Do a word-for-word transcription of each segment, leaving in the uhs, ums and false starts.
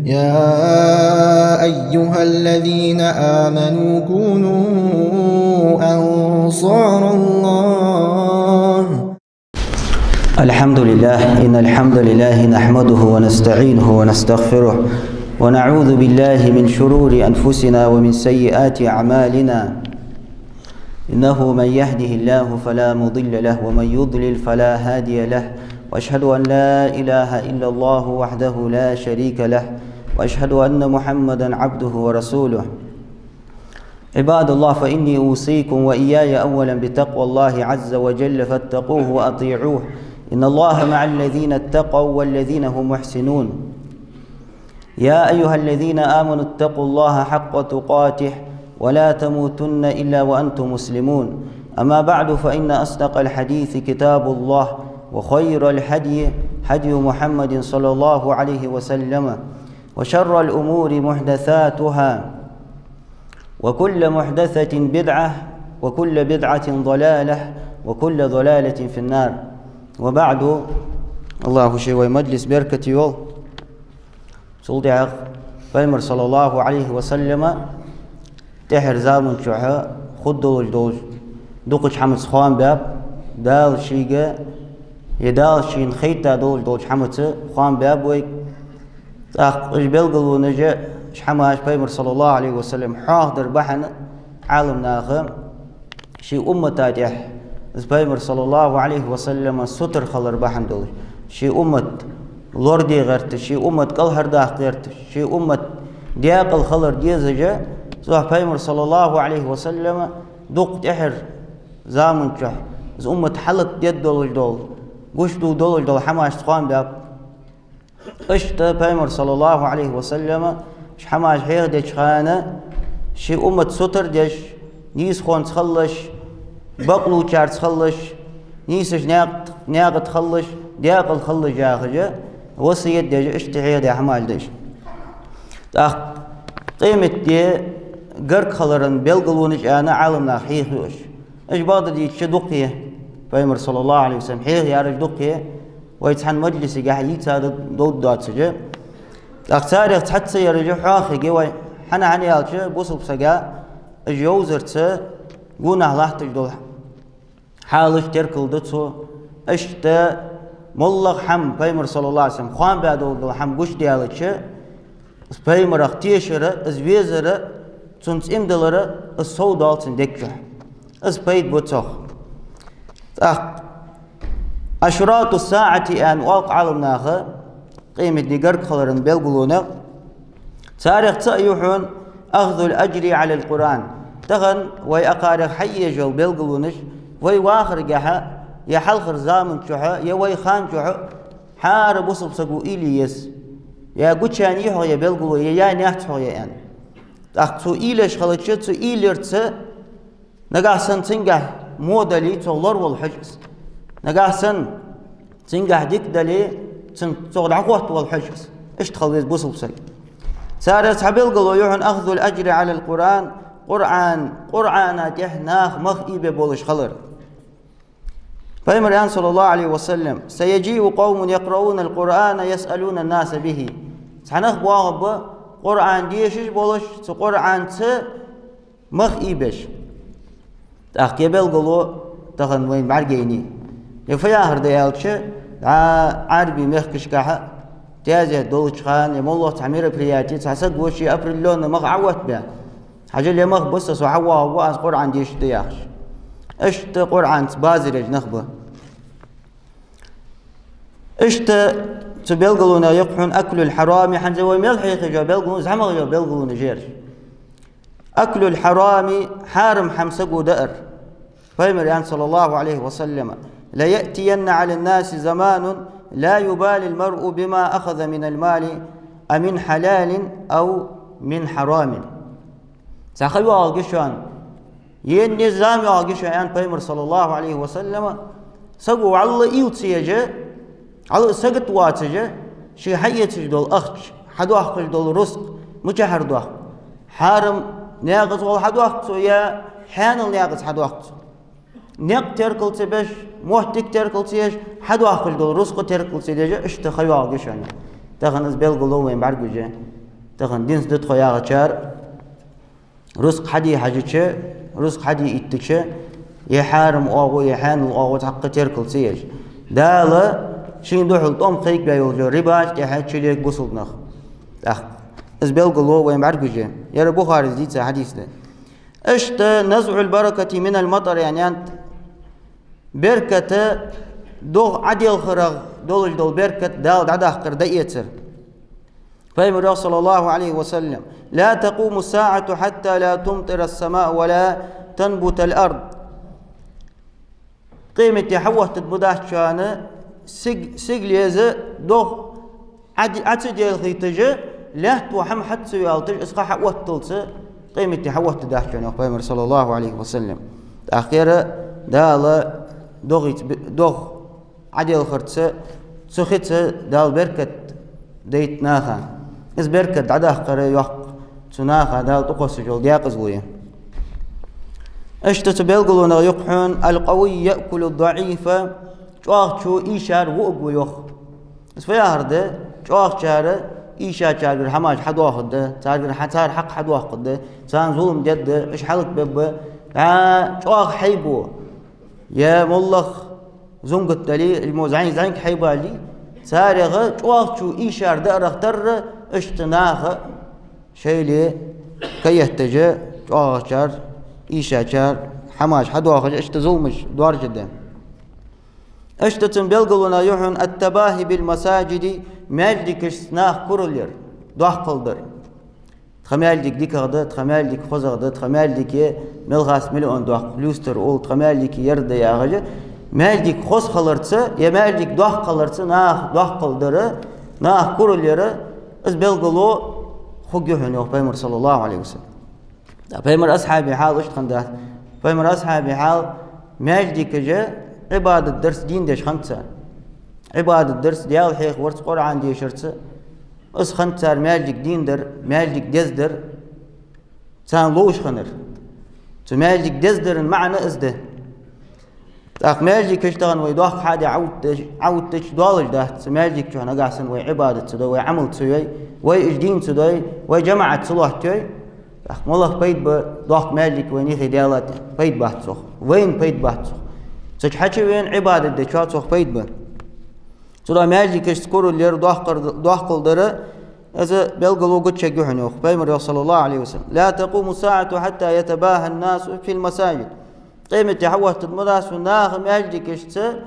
يا أيها الذين آمنوا كونوا أنصار الله. الحمد لله، إن الحمد لله نحمده ونستعينه ونستغفره، ونعوذ بالله من شرور أنفسنا ومن سيئات أعمالنا. إنه من يهده الله فلا مضل له، ومن يضلل فلا هادي له، وأشهد أن لا إله إلا الله وحده لا شريك له، وأشهد أن محمدا عبده ورسوله. عباد الله، فإني أوصيكم وإياي أولا بتقوى الله عز وجل، فاتقوه وأطيعوه. إن الله مع الذين اتقوا والذين هم محسنون. يا أيها الذين آمنوا اتقوا الله حق تقاته ولا تموتن إلا وأنتم مسلمون. أما بعد، فإن أصدق الحديث كتاب الله، وخير الهدي هدي محمد صلى الله عليه وسلم، وشر الأمور محدثاتها، وكل محدثة بدعة، وكل بدعة ضلالة، وكل ضلالة في النار. وبعد. АллахӀа ше вай маджлис беркате йойла. Цул тӀехьагӀа Пайхамар, саллаллахӀу Ӏалайхи ва саллама, тӀехьарча заман чухь хургдолаш долча дукхача хӀамаца хоам баьб, Дала шийга, е Дала шийна хайтта долаш долча хӀамаца хоам баьб вайга. ТӀаккха уж белгалонаш, уж хӀамаш Пайхамар, саллаллахӀу Ӏалайхи ва саллам, хьоахадар бахьан Ӏаламнаха ший уммата тӀехь из Пайхамар, саллаллахӀу Ӏалайхи ва саллама, сутара хилар бахьан долаш, ший уммат лораде гӀерташ, ший уммат кӀалхардаккха гӀерташ, ший уммат даькъала хилар дезаш, цох Пайхамар, саллаллахӀу Ӏалайхи ва саллама, дукха тӀехьарча заман чухь из уммат хӀалакдергдолаш дола, гучадергдолаш дола хӀамашца хоам баьб. Иштта Пайхамар, саллаллахӀу Ӏалайхи ва саллама, уж хӀамаш хьоахадеча хана, ший уммат сутара деш, нийсхонца хилалаш, бакълувчарца хилалаш, нийсача наькъа-, наькъа тӀа хилалаш, даькъала хилалаш яхаш, васкет деш, иштта хьоахадаь хӀамаш да уж. ТӀаккха къематди гарга хилара белгалонаш аьнна Ӏаламнаха хьехаю уж. Уж бакъда дийцача дукха я, Пайхамар, саллаллахӀу Ӏалайхи ва саллам, хьоахаяьраш дукха я, вай цхьан маджлисагахьа йийца а дов доацаш. ТӀаккха царех цхьацца яраш хьоахаергья вай, хӀана, хӀана аьлча, бусалба сага уж йовзарца гонахьа латташ дола хьалаш теркалду цо. Иштта моллагӀа хӀама, Пайхамар, саллаллахӀу Ӏалайхи ва саллам, хоам баь долаш дола хӀама гучадаьлча, из Пайхамарах тешар, из везар, цунна цӀимадалар, из совдоал цун дег чу. Из пайда бу цох. ТӀаккха أشراط الساعة аьнна оал Ӏаламнаха къематди гарга хилара белгалонех. Царех цаӀ я хьона أخذ الأجر على القرآن. Тахан вай акхарех хьаеш йола белгалонаш, вай вахаргахьа, е хьалхарча заман чухь, е вай хана чухь, хӀара бусалба саго уйла е еза. Е гучаяьннай хьогӀ ер белгало, е яьннаяц хьогӀ ер аьнна. ТӀаккха цо уйла еш хилча, цо уйла ярца, нагахьа санна цунгахьа во дале, цох лоравала хьожа из. Нагахьа санна цунгахьа дика дале, цун, цох дӀахоттавала хьожа из. Иштта хила веза бусалба саг. Царех цхьа белгало я хьона أخذ الأجر على القرآن, Къуръан, Къуръана тӀехь наха мах ийбе болаш хилар. Пайхамара аьннад, саллаллахӀу Ӏалайхи ва саллам: سيجيء قوم يقرؤون القرآن يسألون الناس به. Цхьа нах боагӀаргба, Къуръан дешаш болаш, цу Къуръанца мах ийбеш. ТӀаккха ер белгало тахан вайна бӀаргайайнай. Ер фу яхар да аьлча, дӀа Ӏарбий мехкашкахьа таьзет долча хана, е моллагӀа цхьа мероприяти, цхьа саг ва ший определённый мах Ӏооттабаь. Хьажал, ер мах ба са, со хьавоагӀаргва, аз Къуръан дешаргда яхаш. Иштта Къуръанца базар еш нах ба. Иштта цу белгалонех я хьона أكل الحرام, хӀанз вай мел хьехаш йола белгалонаш, зӀамагӀа йола белгалонаш я ераш. أكل الحرام, хьарам хӀама саго даар. Пайхамара аьннад, саллаллахӀу Ӏалайхи ва саллам: ليأتين على الناس زمان لا يبالي المرء بما أخذ من المال أمن حلال أو من حرام. Цхьа ха йоагӀаргья шоана, е низам йоагӀаргья шоана, аьннад Пайхамара, саллаллахӀу Ӏалайхи ва саллам, саго вӀалла уйла ца еш, вӀалла сагота воацаш, ше хьаэцаш дола ахча, хьадоаккхаш дола рузкъа мичахьара доаккх? Хьарам наькъаца гӀолла хьадоаккх цо, е хьанал наькъаца хьадоаккх цо? Никъ теркал ца беш, моттиг теркал ца еш, хьадоаккхаш дола рузкъа теркал ца деш, иштта ха йоагӀаргья шоана. Тахан из белгало вайна бӀаргагуш я. Тахан динца да тхо яхачар, рузкъа хьаде хьажача, рузкъа хьаде иттача, е хьарам оагӀув, е хьанал оагӀув цхьаккха теркал ца еш. Дала шийна духьал тӀом кхайкабаь йолча рибача тӀехьа чулег бусалба нах. ТӀаккха из белгало вайна бӀаргагуш я. Ер Бухарис дийца хьадис да. Иштта نزع البركة من المطر, яьннад, беркат, догӀа Ӏоделхарах долаш дола беркат Дала дӀадаккхар дӀаэцар. Пайхамара йоах, صلى الله عليه وسلم: لا تقوم الساعة حتى لا تمطر السماء ولا تنبت الأرض. Къематди хьаоттаргдац шоана, сиг-, сигале из догӀа Ӏоде-, Ӏо ца делхийташ, лаьтто хӀама хьа ца йоалийташ, из ха хьаотталца, къематди хьаоттаргдац шоана, йоах Пайхамара, صلى الله عليه وسلم. ТӀаккха ер Дала догӀица бе-, догӀа Ӏоделхарца, цу хица Дала беркат дайт наха. Из беркат дӀадаккхар, йоах, цу наха Дала тӀакхоссаш йола декъаза лу я. Иштта цу белгалонех юкъе хьона: القوي يأكل الضعيف, чӀоагӀчо ийшар воӀ ву, йоах. Из фу яхар да? ЧӀоагӀчар ийшачаргара хӀамаш хьадоахаргда, царгара хьа-, цар хьакъ хьадоаккхаргда, царна зулам дергда, уж хьалакбергба. ДӀа чӀоагӀа хьайбо, е моллагӀа зунгат дале, или мо зӀамига, зӀамига хьайбаш дале, царех чӀоагӀчо ийшар даарах тарра, иштта наха шоайла каетташ, чӀоагӀчар, ийшачар хӀамаш хьадоахаш, иштта зуламаш доаржаде. Иштта цун белгалонех я хьона التباهي بالمساجد, маьждигашца наха курал яр, доккхал дар. Тха маьждиг дикагӀа да, тха маьждиг хозагӀа да, тха маьждиге мел хас миллион доккха люстра оал, тха маьждиге ер да яхаш, маьждиг хоза хиларца, е маьждиг доккха хиларца наха доккхал дар, наха курал яр, из белгало хургья хьона, йоах Пайхамара, صلى الله عليه وسلم. ТӀаккха Пайхамара асхьабий хьал иштта хиннадац. Пайхамара асхьабий хьал: маьждигаш Ӏибадат дарца дийна деш хиннад цар. Ӏибадат дарца, Даьла хьехаварца, Къуръан дешарца, из хиннад цар маьждиг дийна дар, маьждиг деза дар, царна ловш хиннар. Цу маьждиг деза дара маӀан из да. ТӀаккха маьждигаш тахан вай доккха хьаде Ӏоутташ, Ӏоуттача долаш дац, цу маьждига чу нагахьа санна вай Ӏибадат ца дой, вай Ӏамал ца йой, вай уж дийна ца дой, вай жамаӀат ца лоаттайой. ТӀаккха малагӀа пайда ба доккха маьждиг вайна юхе дале а? Пайда бац цох, вайна пайда бац цох. Цу чу хьачувена Ӏибадат дечоа цох пайда ба. Цудухьа маьждигашца курал яр, доккхар-, доккхал дар, из белгало гучаяргья хьона, йоах Пайхамара, йоах, صلى الله عليه وسلم: لا تقوم الساعة حتى يتباهى الناس في المساجد. Къематди хьаоттаргдац шоана, наха маьждигашца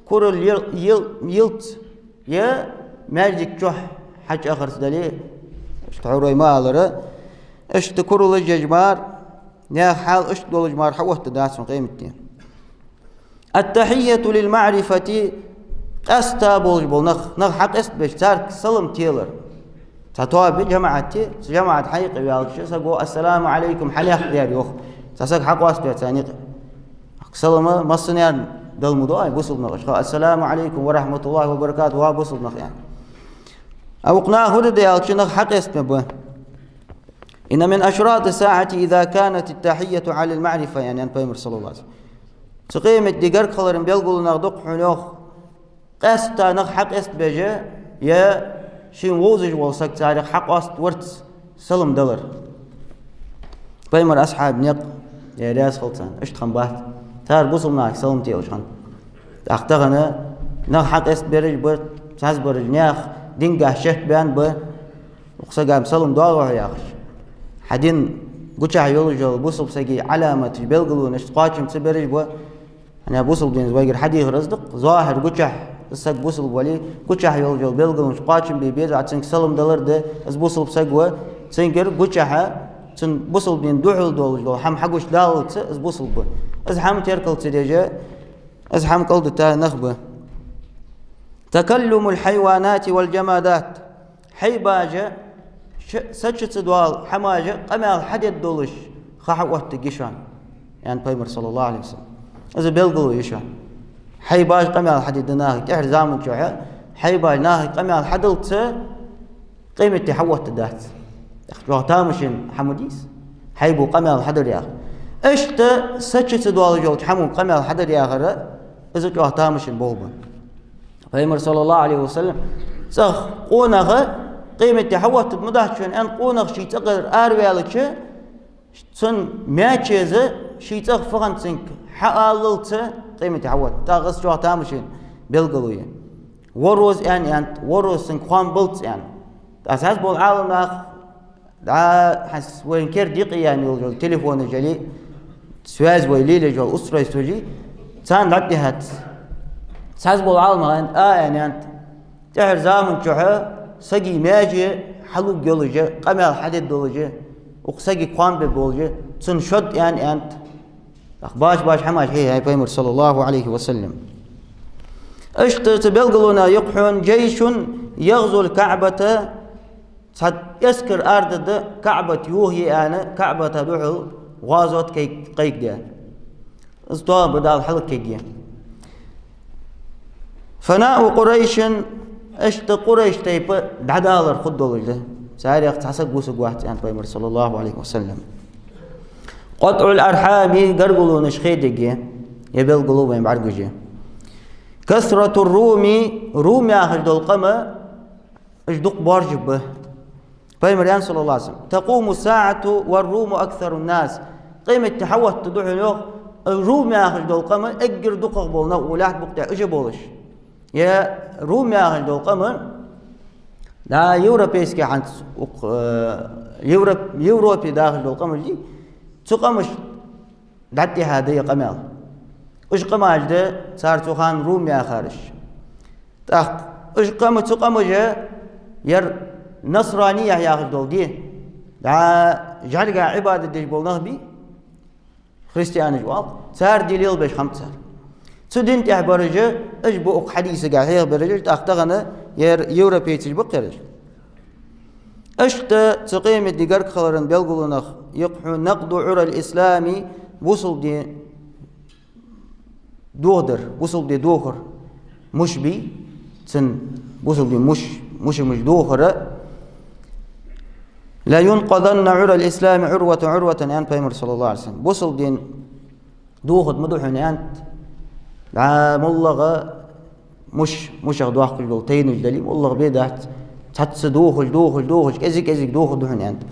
курал йил-, йил-, йиларца, е маьждига чу хьачуахарца дале, иштта хьурой ма аллара, иштта куралаш еш мара, наьха хьал иштта долаш мара хьаоттаргдац шоана къематди. التحية للمعرفة, къаьста болаш бола нах, нах хьакъаьстабеш, царга салам телар. Цхьа тоаба я жамаӀат, цу жамаӀата хьакъехьа ваьлча саго: «Ассаламу Ӏалайкум», хьанехк дер, йоах. Цхьа саг хьакъоаставе царна юкъе. Салам массанена дала ма деза, ай, бусалба нах, аша: «Ассаламу Ӏалайкум ва рахьматуллахӀи ва баракатухӀ, ва бусалба нах», аьнна. А укх наха хӀама да аьлча, нах хьакъаьстабе ба. «إن من أشراط الساعة إذا كانت التحية على المعرفة», аьннад Пайхамара, صلى الله عليه وسلم. Цу къематди гарга хилара белгалонех да-кх хьона, йоах, къаьста нах хьакъаьстабеш, е шийна вовзаш вола саг царех хьакъоаставарца салам далар. Пайхамара асхьабий никъ, Даьла раьза хилва царна, иштта хиннабац. Цар бусалба нахага салам телаш хиннад. ТӀаккха тахан нах хьакъаьстабераш ба, цхьабараш наьха динагахьа шекбаьнна ба. Укх сага салам доагӀа хьо, яхаш. Хьа дин гучахь йолаш йола бусалба сага Ӏаламаташ, белгалонаш кхоачам ца бераш ба. ХӀана, бусалба динца вайгара хьадийхар из да-кх, зохӀир гучахь из саг бусалба вале, гучахь йолаш йола белгалонаш кхоачам бе беза, а цунга салам далар да, из бусалба саг ва, цунгара гучахьа, цун бусалба дина духьал долаш дола хӀама хьагучадаллалца из бусалба ва. Из хӀама теркал ца деш, из хӀама кӀалдита нах ба. «تكلم الحيوانات والجمادات». Хьайбаша, ш-, са чу ца доалла хӀамаша къамаьл хьадергдолаш ха хьаоттаргья шоана, аьннад Пайхамара, صلى الله عليه وسلم. Из белгало я шоана. Хьайбаша къамаьл хьадергда наха, тӀехьарча заман чухь хьайбаша наха къамаьл хьадаллалца къематди хьаоттаргдац. ЧӀоагӀа тамашийна хӀама да из, хьайбо къамаьл хьадар яхар. Иштта са чу ца доаллаш йолча хӀамо къамаьл хьадар яхар, из чӀоагӀа тамашийна болх ба. Пайхамара, صلى الله عليه وسلم, цӀагӀа къонах Къематди хьаоттаргдац шоана, аьнна, къонах ший цӀагӀара араваьлча, цун маьчеза ший цӀагӀа фу хиннад цунга хьааллалца къематди хьаоттаргдац. ТӀаккха из чӀоагӀа тамашийна белгало я. Вороз аьнна, аьннад, вороз цунга хоам балц аьнна. ТӀаккха цхьабола Ӏаламнах, дӀа, хӀанз вайна керда юкъе яьнна йола телефонаш яле, связь вай лелаеш йола устройстваш, царна дӀатӀадихьад. Цхьабола Ӏаламнаха аьннад, а, аьнна, аьннад, тӀехьарча заман чухь сага маьже хьалургйолаш, къамаьл хьадергдолаш, укх сагага хоам бергболаш, цунна шод аьнна, аьннад. ТӀаккха баш-баш хӀамаш хьехай Пайхамара, صلى الله عليه وسلم. Иштта цу белгалонех я-кх хьона: جيش يغزو الكعبة, цхьа эскар арадаргда КаӀбат йохае аьнна, КаӀбата духьал гӀазот кхайк-, кхайкаде. Из тоба Дала хьалкхайкаде. فناء قريش, иштта Къурайш тайпа дӀадалар хургдолаш да. Царех цхьа саг вусаргвац, аьннад Пайхамара, صلى الله عليه وسلم. قطع الأرحام, гаргалонаш хедергда, е белгало вайна бӀаргагуш я. كثرة الروم, рум яхаш дола къам, уж дукха боаржаргба. Пайхамара аьннад, صلى الله عليه وسلم: تقوم الساعة والروم أكثر الناس. Къематди хьаоттаргда хьона, йоах, рум яхаш дола къам эггара дукхагӀа бола нах лаьтта букъа тӀа уж болаш. Е рум яхаш дола къам, да, европейски хӀанз укх, э, Европ-, Европе дахаш дола къамаш дий, цу къамашта дӀатӀадихьа да ер къамаьл. Уж къамаш да, цар цу хана рум яхараш. ТӀаккха уж къам, цу къамаша ер насранияхь яхаш дола дин, да, жӀарга Ӏибадат деш бола нах бий, христианаш оал, цар дин лелабеш хиннаб цар. Цу дина тӀехьа бараш, уж ба укх хьадисага хьехабераш, тӀаккха тахан ер европейцаш ба-кх ераш. Иштта цу къематди гарга хилара белгалонех я-кх хьона نقض عرى الإسلام, бусалба дин дохадар, бусалба дин дохар муш бий, цун бусалба дин муш, муш-муш дохар. لينقضن عرى الإسلام عروة عروة, аьннад Пайхамара, صلى الله عليه وسلم. Бусалба дин дохаргда ма дий хьона, аьннад, да, моллагӀа муш, мушах доаккхаш дола тайнаш дале, моллагӀа бе дац, цхьацца дохаш, дохаш, дохаш, кӀезиг-кӀезига дохаргда хьона, аьннад.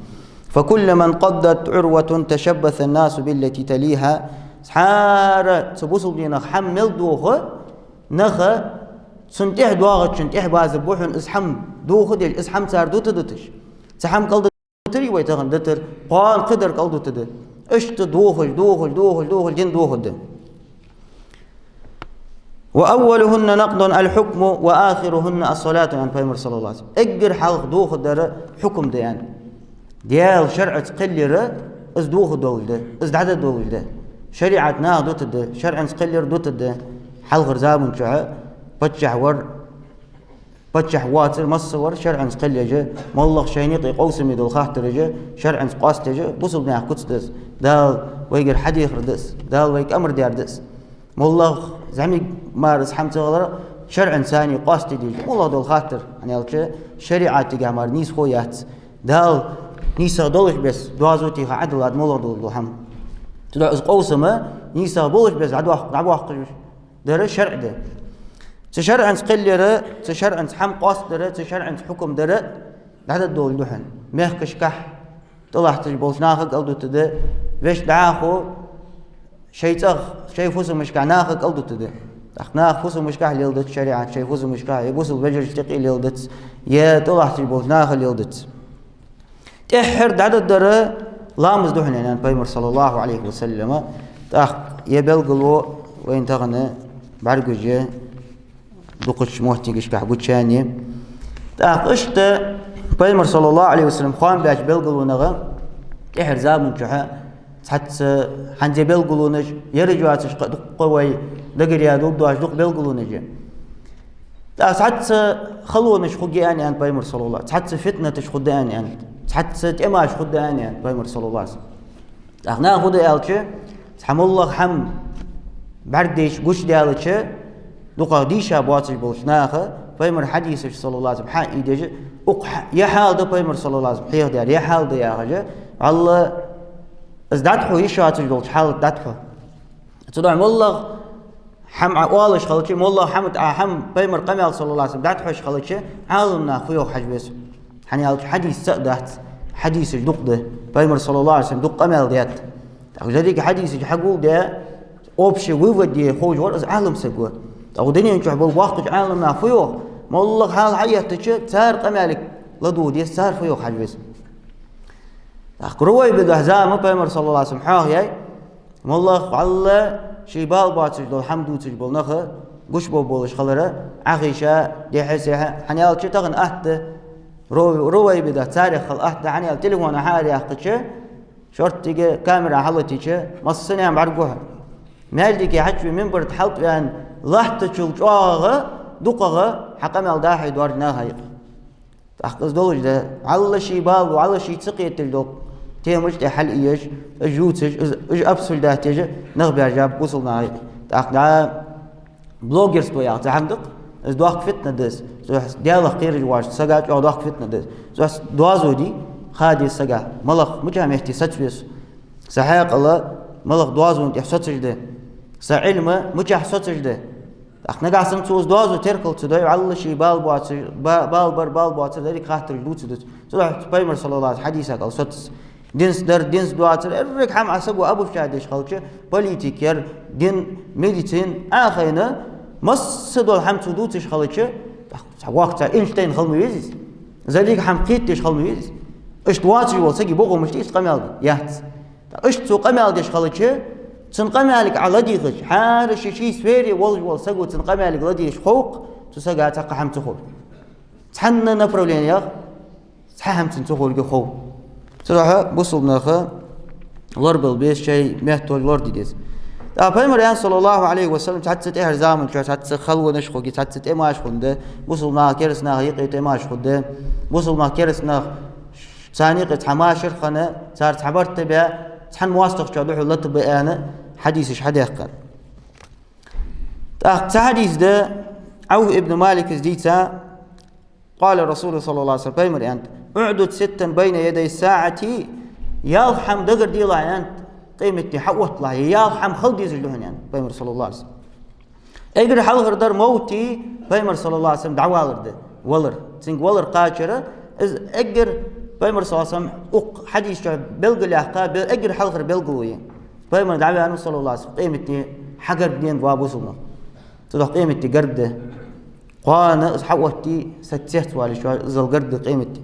فكلما انقضت عروة تشبث الناس بالتي تليها. ХӀара цу бусалба динах хӀама мел доха, наха цунна тӀехьа доагӀачунна тӀехьа базаргба хьона, из хӀама доха деш, из хӀама цар дута дуташ. Цхьа хӀама кӀалдита дитарий вай тахан, дитар, кхоана кхыдар кӀалдита да. Иштта дохаш, дохаш, дохаш, дохаш, дин дохаргда. وأولهن نقضا الحكم وآخرهن الصلاة, аьннад Пайхамара, صلى الله عليه وسلم. Эггара хьалха дохаргдар хьукам да, аьннад. Даьла шарӀаца кхеллар, из дохаргдолаш да, из дӀадергдолаш да. ШариӀат наха дутаргда, шарӀаца кхеллар дутаргда. Хьалхарча заман чухь паччахь вар, паччахь воацар, масса вар шарӀаца кхеллаш, моллагӀа шоай юкъе къовсаме дола хаттараш шарӀаца къоастадеш, бусалба наьха куц да из, Дала вайгара хьадехар да из, Дала вайга амар даьр да из. МоллагӀа зӀамига мара из хӀама ца хилар шарӀаца царна къоастаде дезаш да, моллагӀа дола хаттар, хӀана аьлча шариӀатагахь мара нийсхо яц. Дала нийсагӀа долаш беса доазув теха Ӏадиллад моллагӀа дола хӀама. Цудухьа из къовсам нийсагӀа болаш беса дӀабоаккх-, дӀабоаккхаш дар шарӀ да. Цу шарӀаца кхеллар, цу шарӀаца хӀама къоастадар, цу шарӀаца хьукам дар дӀадергдолаш да хьона. Мехкашкахь тӀалатташ болча наха кӀалдутаргда, вешта дӀахо шоай цӀагӀа, шоай фусамашкахь наха кӀалдутаргда. ТӀаккха наха фусамашкахь леладац шариӀат, шоай фусамашкахь, е бусалба вежарашта юкъе леладац, е тӀалатташ болча наха леладац. ТӀеххьара дӀадергдар ламаз да хьона, аьннад Пайхамара, صلى الله عليه وسلم. ТӀаккха ер белгало вайна тахан бӀаргагуш я, дукхача моттигашкахь гучаяьннай. ТӀаккха иштта Пайхамара, صلى الله عليه وسلم, хоам баьча белгалонех я тӀеххьарча заман чухь цхьацца хӀанз я белгалонаш, ераш йоацаш кхы дукха вай дагара яь доагӀаш дукха белгалонаш я. ТӀаккха цхьацца халонаш хургья аьнна, аьннад Пайхамара, صلى الله, цхьацца фитнаташ хургда аьнна, аьннад, цхьацца тӀемаш хургда аьнна, аьннад Пайхамара, صلى الله عليه وسلم. ТӀаккха наха фу да аьлча, цхьа моллагӀа хӀама бӀаргадайча, гучадаьлча, дукхагӀа дийша боацаш болча наха Пайхамара хьадисаш, صلى الله عليه وسلم, хьаийдеш, укх хьа-, ер хьал да Пайхамара, صلى الله عليه وسلم, хьехадаьр, ер хьал да яхаш, валлахӀи, из дӀатӀахьо йиш йоацаш долча хьалах дӀатӀахьо. Цудухьа моллагӀа хӀама Ӏа оалаш хилча, моллагӀа хӀама тӀа Ӏа хӀама, Пайхамара къамаьл, صلى الله عليه وسلم, дӀатӀахьош хилча, Ӏаламнаха фу йоах хьажа веза. ХӀана аьлча хьадис цаӀ дац, хьадисаш дукха да, пайхамара, саллаллахӀу Ӏалайхи ва саллам, дукха къамаьл даьд. ТӀаккха деррига хьадисаш хьагулдаь, общий вывод де ховш вар из Ӏалам саг ва. ТӀаккха дунен чу бола боккхача Ӏаламнаха фу йоах, моллагӀа хьал хьаэттача, цар къамаьлага ладувгӀа деза, цар фу йоах хьажа веза. ТӀаккха Рувайбидах зама пайхамар, саллаллахӀу Ӏалайхи ва саллам, хьоахаяьй, моллагӀа валла ший бала боацаш дола хӀама дувцаш бола нах гуш болаш хилар Ӏохайша, дехьа-сехьа, хӀана аьлча тахан атта Ру-, Рувайбидах царех хила атта, хӀана аьлча телефона хьаара яьккхача, шорттига камера хьалатийча, массане а бӀаргагу хьо. Маьждиге хьачувена, минбар тӀа хьалтӀавена латтачул чӀоагӀагӀа, дукхагӀа хьа къамаьл дӀа-хьа доаржа наха юкъе. ТӀаккха из долаш да, валла ший бала, валла ший ца кхеташ дола темаш тӀа хьалъеш, уж ювцаш, уж, уж обсуждать еш нах баьржаб бусалба наха юкъе. ТӀаккха дӀа блогерство яха цхьа хӀама да-кх, из доккха фитна да из. Цу Даьлах кхераш воацача сага чӀоагӀа доккха фитна да из. Цу доазув дий, ха деза сага, малагӀа, мичахьа метте соцаве со. Са хьаькъал малагӀа доазон тӀа соцаш да, са Ӏилма мичахьа соцаш да. ТӀаккха нагахьа санна цо из доазув теркал ца дой, валла ший бала боацаш, ба-, бала бар, бала боацар деррига хаттараш дувца деза. Цудухьа пайхамара, саллаллахӀу Ӏалайхи ва саллам, хьадисах аьлар соцаца: динца дар, динца доацар, еррига хӀама Ӏа саго обобщать деш хилча, политика яр, дин, медицина, Ӏа хайна, масса дола хӀама цо дувцаш хилча, тӀаккха цхьа воккха цхьа Эйнштейн хила ма веза из. Деррига хӀама кхетадеш хила ма веза из. Иштта воацаш вола сага бокъо мишта да, иштта къамаьл де? Яц. ТӀаккха иштта цо къамаьл деш хилча, цун къамаьлага Ӏа ладийгӀача, хӀара ший-ший сфере волаш вола саго цун къамаьлага ладийгӀача хов-кх цу сага цхьаккха хӀама ца ховш. Цхьанне направлениех цхьа хӀама цунна ца ховргья хов. Цудухьа бусалба наха лорабала беза, шоай меттала лораде деза. ТӀаккха пайхамара аьннад, саллаллахӀу Ӏалайхи ва саллам, цхьацца тӀехьарча заман чухь цхьацца халонаш хургья, цхьацца тӀемаш хургда, бусалба наха кераста наха юкъе тӀемаш хургда, бусалба наха кераста нах, царна юкъе цхьа машар хинна, цар цхьа барт баь, цхьан моастагӀчоа духьал лата ба аьнна, хьадисаш хьадаьккхар. ТӀаккха цхьа хьадис да, Ӏавф ибн Малика дийца, قال رسول الله صلى الله عليه وسلم, пайхамара аьннад: اعدد ستا بين يدي الساعة, ялх хӀама дагарделахь, аьннад, къематди хьаотталахь, ялх хӀама хила дезаш да хьона, аьннад пайхамара, саллаллахӀу Ӏалайхи ва саллам. Эггара хьалхара дар мовти, пайхамар, саллаллахӀу Ӏалайхи ва саллам, дӀавалар да, валар. Цунга валар кхачар, из эггара, пайхамар, саллаллахӀу Ӏалайхи ва саллам, укх хьадиса чу белгалъяьккха, бе-, эггара хьалхара белгало я. Пайхамар дӀаваьннав, саллаллахӀу Ӏалайхи ва саллам, къематди хьагаргаденад ва бусалба нах. Цудухьа къематди гаргда. Кхоана из хьаоттий, саг цецвалийча, иззал гаргда къематди.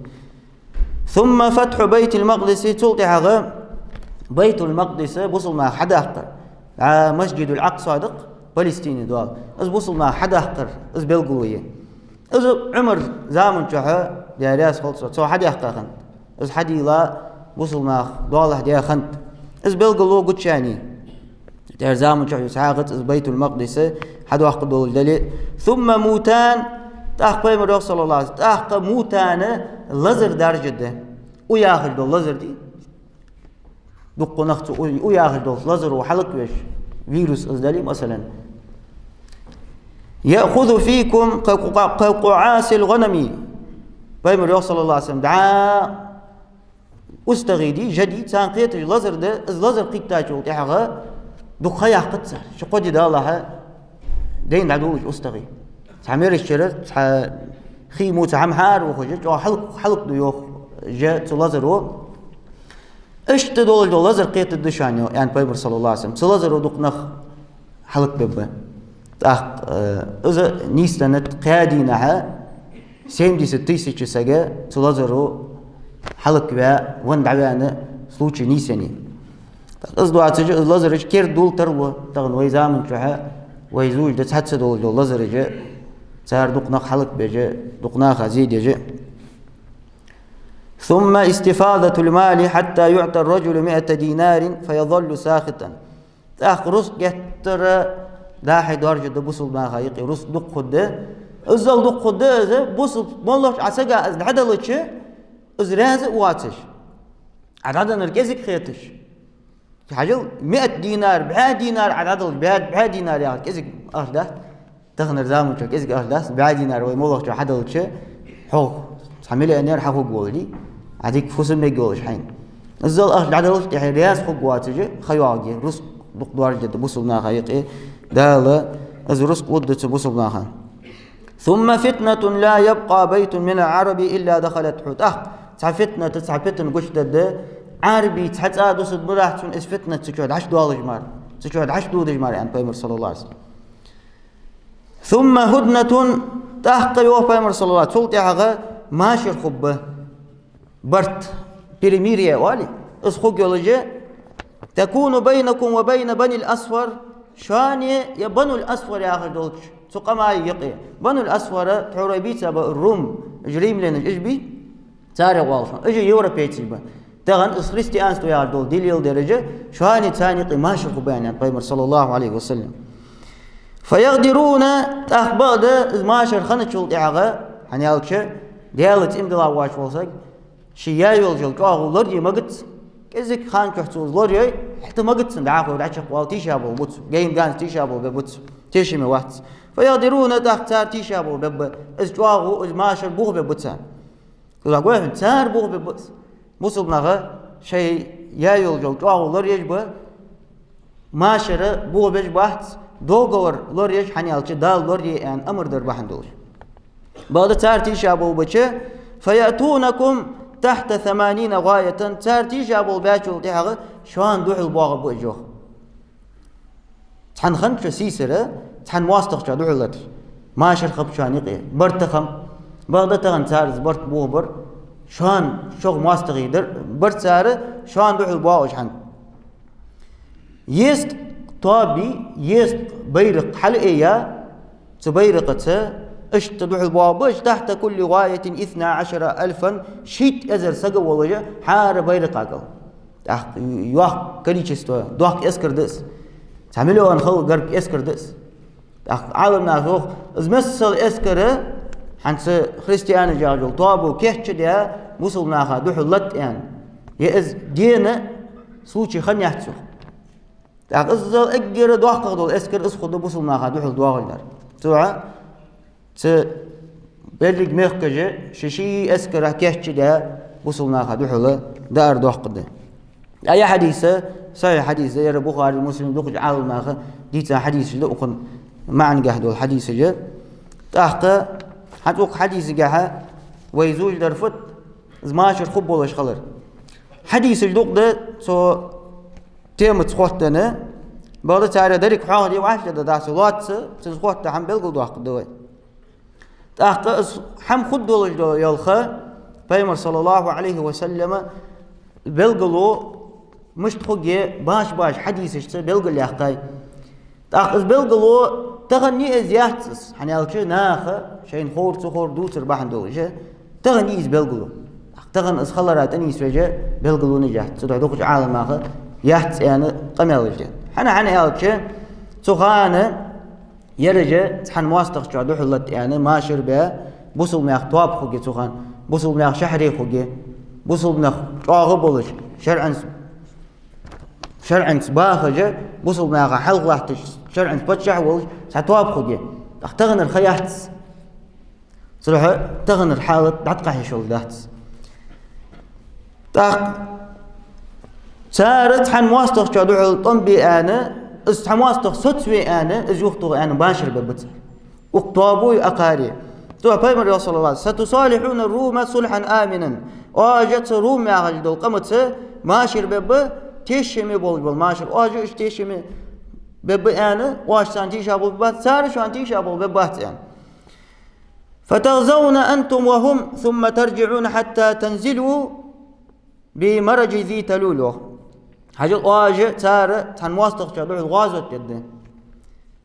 ثم فتح بيت المقدس, цул тӀехьагӀа Байтул-Макъдис бусалба наха хьадаккхар. А, Масджидул-Акъса да-кх, Палестине дола. Из бусалба наха хьадаккхар, из белгало я. Из Ӏумара заман чухь, Даьла раьза хилва цунна, цо хьадаьккха хиннад. Из хьадийла бусалба наха доалахьа даь хиннад. Из белгало гучаяьннай. ТӀехьарча заман чухь юха цхьаькхаза из Байтул-Макъдис хьадоаккхаргдолаш дале а. ثم موتان, тӀаккха пайхамара йоах, саллаллахӀу Ӏалайхи ва саллам, тӀаккха мутан, лазар даржаргда. У яхаш дола лазар дий? Дукха нах цу у, у яхаш долча лазаро хьалаквеш, вирус из дале а, масала. يأخذ فيكم ك-، ك-، كقعاص الغنم. Пайхамара йоах, саллаллахӀу Ӏалайхи ва саллам, дӀа устагӀий дий, жа дий, царна кхеташ лазар да, из лазар кхийттачул тӀехьагӀа дукха ха яккхац цар. Ши-кхо ди далахь, дайна дӀадувлаш устагӀий. Цхьа мерачара, цхьа хий мо, цхьа хӀама хьааравоаккхаш, чӀоагӀа хьалак-, хьалакду йоах жа цу лазаро. Иштта долаш дола лазар кхетаргда шоана, аьннад пайхамара, саллаллахӀу Ӏалайхи ва саллам. Цу лазаро дукха нах хьалакбергба. ТӀаккха, э, из нийсденнад кхаь дийнахьа, семьдесят тысяч саг цу лазаро хьалакваь, венна дӀаваьнна случай нийсъеннай. ТӀаккха из доацаш, из лазараш кердадала тарлу, тахан вай заман чухь вай зувш да цхьацца долаш дола лазараш, цар дукха нах хьалакбеш, дукха наха зе деш. ثم استفاضة المال حتى يعطى الرجل مائة دينار فيظل ساخطا. ТӀаккха рузкъ геттара дӀа-хьа доаржаргда бусалба наха юкъе, рузкъ дукха хургда. Иззал дукха хургда из, бусалба моллагӀча Ӏа сага из дӀаделча, из раьза а воацаш, Ӏа дӀаденнар кӀезига хеташ. Хьажал, مائة دينار, бӀаь динар Ӏа дӀаделча, бӀаь, бӀаь динар яхар кӀезига ахча дац. Таханарча заман чухь кӀезига ахча дац, бӀаь динар вай моллагӀчоа хьаделча, хьо цхьа миллионер хьахургволаш дий, Ӏа дика фусам мегаш волаш хьайна. Иззал ахча дӀаделча, тӀехьа раьза хургвоацаш, ха йоагӀаргья, рузкъ дукха доаржаргда бусалба наха юкъе, Дала из рузкъ лургда цу бусалба наха. ثم فتنة لا يبقى بيت من العرب إلا دخلته. ТӀаккха цхьа фитнат, цхьа фитна гучадаргда, Ӏарбий цхьа цӀа дусаргбац цунна, из фитнат цу чу дӀачудоалаш мара, цу чу дӀачудодаш мара, аьннад пайхамара, саллаллахӀу Ӏалайхи ва саллам. ثم هدنة, тӀаккха, йоах пайхамара, саллаллахӀу Ӏалайхи ва саллам, цул тӀехьагӀа машар хургба. Барт, перемирие оал, из хургйолаш я, تكون بينكم وبين بني الأصفر, шоана е Банул Асфар яхаш долча цу къамай юкъе. Банул Асфар тхьовра бийца ба рум, уж римлянаш уж бий, царех оал шоана. Уж европейцаш ба. Тахан из христианство яхаш дола ди леладераш, шоана царна юкъе машар хургба, аьннад пайхамара, саллаллахӀу Ӏалайхи ва саллам. فيغدرون, тӀаккха бакъда из машар хинначул тӀехьагӀа, хӀана аьлча, Даьла цӀи ма дилла воацаш вола саг, ший яь йолчул чӀоагӀо лораде магац, кӀезига хана чухь цо из лорайой, хӀаьта магац цунна дӀахо дӀачакхвала, тийшаболабац цо, гайна-ганза тийшаболабергбац цо, тешаме вац. فيغدرون, тӀаккха цар тийшаболабергба, из чӀоагӀо, из машар бохабергба царна. Кхы дӀагой хьона, цар бохабергба из. Бусалба наха шоай яь йолчул чӀоагӀо лораеш ба, машар бохабеш бац, договор лораеш, хӀана аьлча Дала лорае аьнна амар дар бахьан долаш. Бакъда цар тийшаболабича, فيأتونكم تحت ثمانين غاية, цар тийшаболабаьчул тӀехьагӀа шоана духьал боагӀаргба уж, йоах. Цхьан хана чу сийсара, цхьан моастагӀчоа духьал латар. Машар хургба шоана юкъе, барт хургба. Бакъда тахан цар из барт бохабар, шоана, шух моастагӀий дар, бар цар, шоана духьал боагӀа уж хьона. Езткъа тоаба, езткъа байракх хьалъайя, цу байракхаца иштта духьал боагӀаргба уж, تحت كل غاية اثنا عشر ألفا, шийтта эзар саг а волаш, хӀара байракха кӀал. ТӀаккха йоккха количество, доккха эскар да из. Цхьа миллион хала гарга эскар да из. ТӀаккха Ӏаламнаха йоах, из миссел эскар, хӀанз христианаш яхаш йола тоабо кийчдаь, бусалба наха духьал латт аьнна, е из дена случай хиннаяц, йоах. ТӀаккха иззал эггара доккхагӀа дола эскар из хургда бусалба наха духьал доагӀаш дар. Цу хана цу берригача мехкаша ший-ший эскар кийчдаь, бусалба наха духьал даар доаккхаргда. ТӀаккха ер хьадис сахьихь хьадис да, ер Бухари, Муслим, дукхача Ӏаламнаха дийца хьадисаш да, укхан маӀанагахьа дола хьадисаш да. ТӀаккха хӀанз укх хьадисагахьа вай зувш дар фуд, из машар хургболаш хилар. Хьадисаш дукха да цу темаца хоттаденна, бакъда царех деррига хьоахаде вац, да дац, лоацца цунца хоттаденна хӀама белгалдоаккхаргда вай. ТӀаккха из хӀама хургдолаш дола хьал, пайхамара, саллаллахӀу Ӏалайхи ва саллам, белгало мишта хургья башха-башха хьадисашца белгалъяьккхай. ТӀаккха из белгало тахан из яц из, хӀана аьлча наха шоашта ховр, ца ховр дувцар бахьан долаш, тахан из белгало. ТӀаккха тахан из хилара тӀанийсвеш белгалонаш яц, цудухьа дукхача Ӏаламнаха яц аьнна къамаьлаш да. ХӀана, хӀана аьлча, цу хана ераш цхьан моастагӀчоа духьал латт аьнна машар баь, бусалба наьха тоаба хургья цу хана, бусалба наьха шахьаре хургья, бусалба нах чӀоагӀа болаш, шарӀаца, шарӀаца бахаш, бусалба наха хьалха латташ, шарӀаца паччахь волаш цхьа тоаба хургья. ТӀаккха таханара ха яц. Цудухьа таханара хьалат дӀатӀакхахьа йиш йолаш дац. ТӀаккха цар цхьан моастагӀчоа духьал тӀом бе аьнна, из цхьа моастагӀа соцаве аьнна, из юхатоха аьнна машар бергба цар. Укх тоабо а, укх кхаьре. Цудухьа пайхамара йоах, саллаллахӀу Ӏалайхи ва саллам: ستصالحون الروم صلحا آمنا. Оаш цу рум яхаш дола къамаца машар бергба, тешаме болаш бола машар. Оаш уж тешаме бергба аьнна, оаш царна тийшаболабергбац, цар шоана тийшаболабергбац аьнна. فتغزون أنتم وهم ثم ترجعون حتى تنزلوا بمرج ذي تلول, йоах. Хьажал, оаш а цар а цхьан моастагӀчоа духьал гӀазот дергда.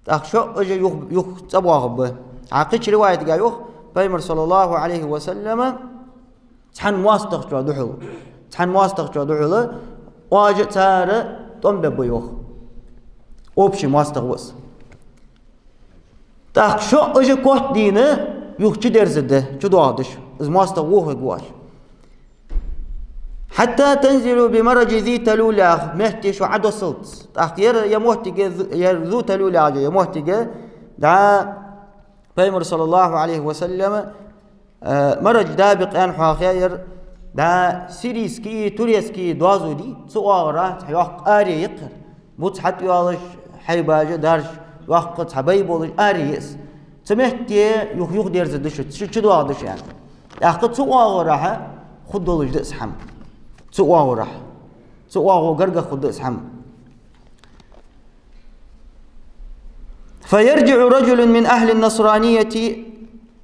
ТӀаккха шо а уж юха, юха цӀабоагӀаргба. Цхьан кхыча риваятагахьа йоах, пайхамара, саллаллахӀу Ӏалайхи ва саллам, цхьан моастагӀчоа духьал, цхьан моастагӀчоа духьал оаш а цар а тӀом бергба, йоах. Общий моастагӀа ва из. ТӀаккха шо а уж коттадийна юха чудерзаргда, чудоагӀаргда шо. Из моастагӀа вохавергва оаш. حتى تنزلوا بمرج ذي تلول, яха метте шо Ӏодоссалца. ТӀаккха ер, ер моттиг, ер Зу Талул яхача ер моттиг, дӀа пайхамара, саллаллахӀу Ӏалайхи ва саллам, э, Мараж Дабикъ аьнна хьоахаяьяр, дӀа сирийски, турецки доазув дий, цу оагӀорахьа цхьа йоккха аре я-кх ер. Буц хьатӀайоалаш, хьайбаш, дарж, йоккха цхьа бай болаш аре я из. Цу метте юха, юха дерза да шу, шу чудоагӀа да шу, аьнна. ТӀаккха цу оагӀорахьа хургдолаш да из хӀама. Цу оагӀорахьа. Цу оагӀо гаргагӀа хургда из хӀама. فيرجع رجل من أهل النصرانية،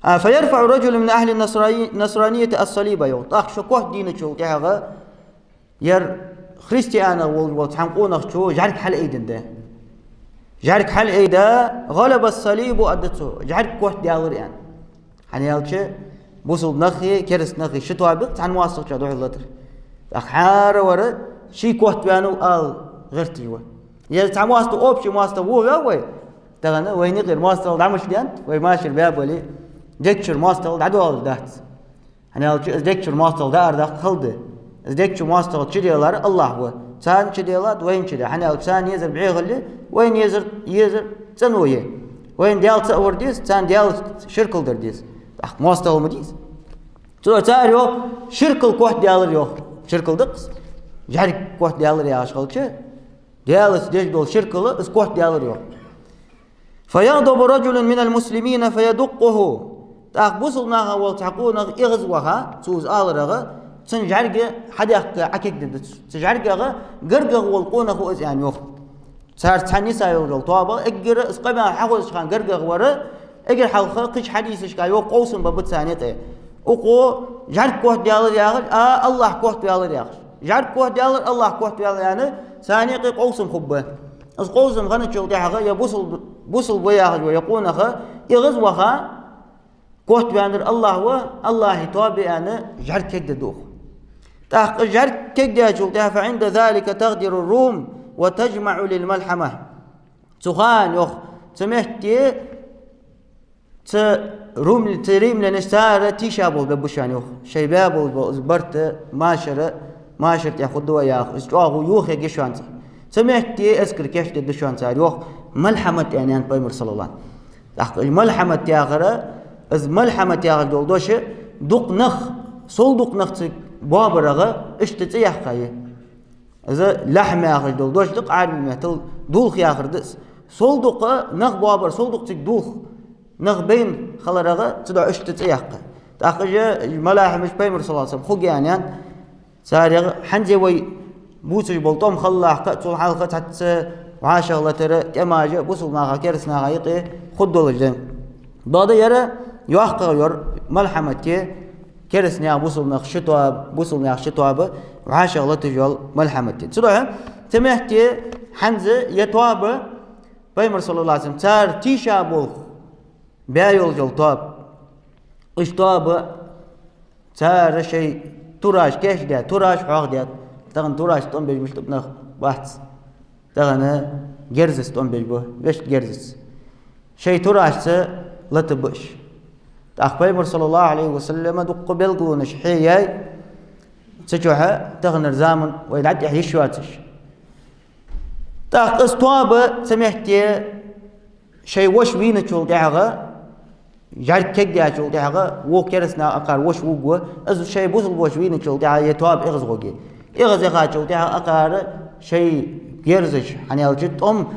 а, فيرفع رجل من أهل النصراني-، النصرانية الصليب, йоах. ТӀаккха шо котдийнначул тӀехьагӀа ер христианех волаш вола цхьан къонахчо жӀарг хьалъайденна да. ЖӀарг хьалъайда, غلب الصليب, аргда цо, жӀарг котдаьлар, аьнна. ХӀана аьлча, бусалба нахи кераста нахи ши тоаба я-кх цхьан моастагӀчоа духьал латар. ТӀаккха хӀаравар ший котваьннав ала гӀерташ ва. Е цхьа моастагӀа, общий моастагӀа вувцаш вай, тахан вайна юкъера моастагӀал дӀа мича даьннад, вай машар баь бале, дег чура моастагӀал дӀадоалаш дац. ХӀана аьлча, из дег чура моастагӀал дӀаарадаккха хала да. Из дег чу моастагӀал чуделлар АллахӀ ва. Царна чуделлад, вайна чуде. ХӀана аьлча, царна езар бӀехал я, вайна езар, езар цӀено я. Вайна Даьлаца а вар деза, царна Даьлаца ширкал дар деза. ТӀаккха моастагӀал ма дий из. Цо, цар йоах, ширкал котдаьлар йоах. Ширкал да-кх из. ЖӀарг котдаьлар яхаш хилча, Даьлаца деш дола ширкал, из котдаьлар йоах. فيغضب رجل من المسلمين فيدقه. ТӀаккха бусалба нахах вола цхьа къонах эгӀазваха, цо из аларах, цун жӀарг хьадаьккха Ӏокегдергда цо. Цу жӀаргах гаргагӀа вола къонах ва из, аьнна, йоах. Цар цхьана йиса йолча тоабах эггара из къамаьл хьахозача хана гаргагӀа вар, эггара хьалха кхыча хьадисашка йоах, къовсам ба царна юкъе. Укхо жӀарг котдаьлар яхаш, а АллахӀ котваьлар яхаш. ЖӀарг котдаьлар, АллахӀ котваьлар, аьнна, царна юкъе къовсам хургба. Из къовсам хинначул тӀехьагӀа ер бусалба, бусалба ва яхаш вола ер къонах эгӀазваха, котваьннар АллахӀ ва, АллахӀа тоаба я, аьнна, жӀарг кегдергда укхо. ТӀаккха жӀарг кегдаьчул тӀехьагӀа, فعند ذلك تغدر الروم وتجمع للملحمة. Цу хана, йоах, цу метте цу рум-, цу римлянаш, цар тийшаболх бергба шоана, йоах. Шоай баь болаш бола из барт, машар, машар тӀехьа хургда вай яхаш, из чӀоагӀо йохаергья шоана цар. Цу метте эскар кийчдергда шоана цар, йоах, малхьамат аьнна, аьннад пайхамара, саллаллахӀу Ӏалайхи ва саллам. ТӀаккха из малхьамат яхар, из малхьамат яхаш дола дош, дукха нах, сов дукха нах цига боабарах иштта цӀи яьккха я. Из лахьм яхаш дола дош да-кх Ӏарбий меттала, дулх яхар да из. Сов дукха нах боабар, сов дукха цига дулх, нах байна хиларах цудухьа иштта цӀи яьккха. ТӀаккха уж малахьимаш пайхамара, саллаллахӀу Ӏалайхи ва саллам, хургья аьнна, царех хӀанз вай бувцаш бола тӀом хилалахь-кх, цул хьалха цхьацца вӀашагӀлатар, тӀемаш бусалба наха, кераста наха юкъе хургдолаш да. Бакъда ер йоккхагӀа йола малхьамат я, кераста наьха, бусалба наьха ши тоаба, бусалба наьха ши тоаба вӀашагӀлаташ йола малхьамат я. Цудухьа цу метте хӀанз ер тоаба, пайхамара, саллаллахӀу Ӏалайхи ва саллам, цар тийшаболх баь йолаш йола тоаба. Уж тоаба цар шоай тураш кийчдаь, тураш хьоахадаьд. Тахан турашца тӀом беш мишта ба нах, бац. Тахан герзаца тӀом беш ба, вешта герзаца. Шоай турашца латаргба уж. ТӀаккха пайхамара, саллаллахӀу Ӏалайхи ва саллам, дукха белгалонаш хьаяьй, цу чухьа таханара заман вай дӀатӀехьа йиш йоацаш. ТӀаккха из тоаба цу метте шоай воша вийначул тӀехьагӀа, жӀарг кегдаьчул тӀехьагӀа, вокх кераста наьха акхар воша вувргва, из шоай бусалба воша вийначул тӀехьагӀа ер тоаба эгӀазгӀоргья. ЭгӀазъяхачул тӀехьагӀа акхар шоай герзаш, хӀана аьлча тӀом,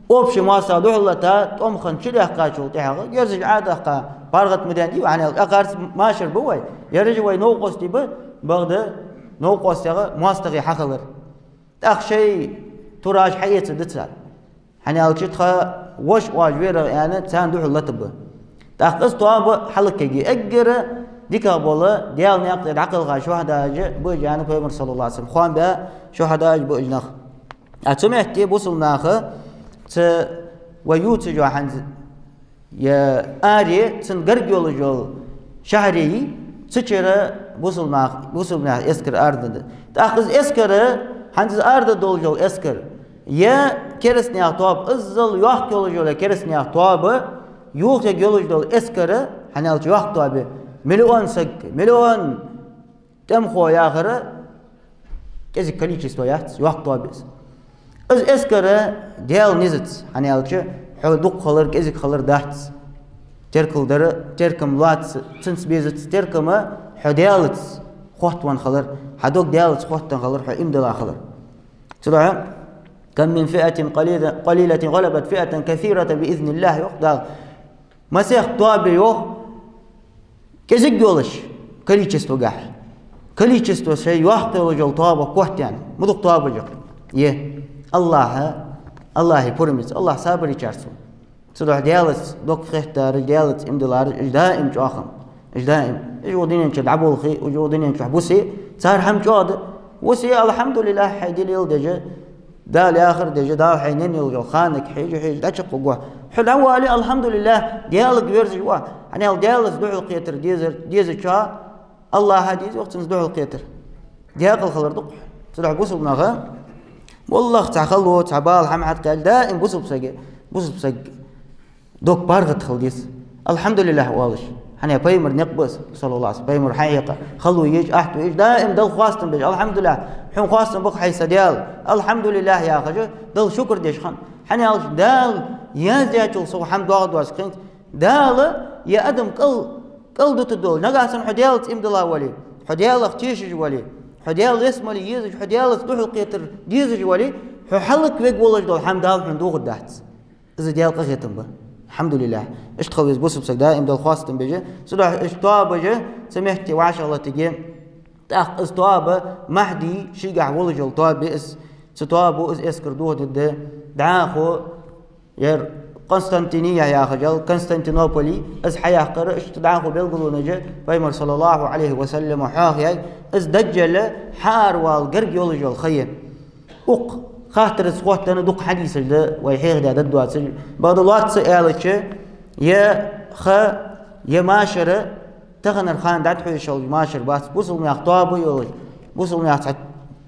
общий моастагӀа духьал лата, тӀом хинна чудаьккхачул тӀехьагӀа, герзаш Ӏодаккха, паргӀата ма даьннадий вай, хӀана аьлча акхарца машар ба вай, ераш вай новкъостий ба, бакъда новкъостех моастагӀий хьахилар. ТӀаккха шоай тураш хьаэцаргда цар. ХӀана аьлча тха воша оаш вера, аьнна, царна духьал латаргба. ТӀаккха из тоаба хьалаккеги, эггара дикагӀа бола, Даьла наькъа тӀа дӀакхелха шухьадаш ба уж, аьнна, пайхамара, саллаллахӀу Ӏалайхи ва саллам, хоам баь шухьадаш ба уж нах. А цу метте бусалба наха, цу вай ювцаш йола хӀанз ер аре, цунна гарга йолаш йола шахьаре, цу чура бусалба наьха, бусалба наьха эскар арадаьннад. ТӀаккха из эскар, хӀанз из арадаь долаш йола эскар, е кераста наьха тоаба, иззал йоккха йолаш йола кераста наьха тоаба, йохаергйолаш дола эскар, хӀана аьлча йоккха тоаба я, миллион саг, миллион тӀемахо яхар кӀезига количество яц, йоккха тоаба я из. Из эскар Даьла низаца, хӀана аьлча хьо дукха хилар, кӀезига хилар дац. Теркалдар, теркам лоаца, цунца безац, теркам хьо Даьлаца хоттавенна хилар, хьа дог Даьлаца хоттаденна хилар, хьо иман дилла хилар. Цудухьа, كم من فئة قليلة، قليلة غلبت فئة كثيرة بإذن الله, йоах Дала. Массехк тоабе йоах, кӀезига йолаш, количествогахь. Количество шоай йохк йолаш йола тоабах котъяьнна. Ма дукха тоабаш я-кх. Е, АллахӀа, АллахӀа пурамца, АллахӀ сабар йичарца ва. Цудухьа Даьлаца дог хеттараш, Даьлаца иман диллараш, уж даим чӀоагӀа. Уж даим. Уж укх дунен чу дӀаболхе, уж укх дунен чу буссе, цар хӀама чӀоагӀа да. Вуссе, алхьамдулиллахӀ, хьай дилел дежа, Дала яхар дежа, Дала хьайна енна йола ханага хьежа, хьежа, дӀачакхваргва. Хьо дӀавале, алхьамдулиллахӀ, Даьлага верзаш ва. ХӀана аьлча Даьлаца духьалкхетар дезар, дезачоа, АллахӀа деза йоах цунца духьалкхетар. Декъала хилар да-кх. Цудухьа бусалба наха, валлахӀи, цхьа хало, цхьа бала хӀама хьакхаьчача, даим бусалба сага, бусалба сага дог паргӀата хила деза. АлхьамдулиллахӀ оалаш. ХӀана аьлча пайхамара никъ ба из, саллаллахӀу Ӏалайхи ва саллам. Пайхамара хьахьекха, хало еча, аьттув еча, даим Далла хоастам беш. АлхьамдулиллахӀ, хьона хоастам ба-кх, хьай са Даьла. АлхьамдулиллахӀ яхаш, Далла шукр деш хинна. ХӀана аьлча Дала яздаьчул сога хӀама доагӀаргдоацаш хиннад. Дала е адам кӀал-, кӀалдутаргдолаш, нагахьа санна хьо Даьлаца иман дилла вале, хьо Даьлах тешаш вале, хьо Даьла ялсмале езаш, хьо Даьлаца духьалкхетар дезаш вале, хьо хӀалаквергволаш дола хӀама Дала хьона дугӀаргдац. Из Даьла къахетам ба. АлхьамдулиллахӀ. Иштта хила веза бусалба саг даим Далла хоастам беш. Цудухьа иштта тоабаш цу метте вӀашагӀлеттиге. ТӀаккха из тоаба Махьди шийгахь волаш йола тоаба я из. Цу тоабо из эскар дохадергда. ДӀахо ер Къонстантиния яхаш йола, Константинополь, из хьаяьккхар, иштта дӀахо белгалонаш я, пайхамара, саллаллахӀу Ӏалайхи ва саллам, хьоахаяьй, из Даджала хьааравала гарга йолаш йола ха я. Укх хаттарца хоттаденна дукха хьадисаш да, вай хьехадаь даргдоацаш. Бакъда лоацца аьлча, е ха, е машар, таханара хана дӀатӀахьоашалуш машар бац, бусалба наьха тоаба йолаш, бусалба наьха цхьа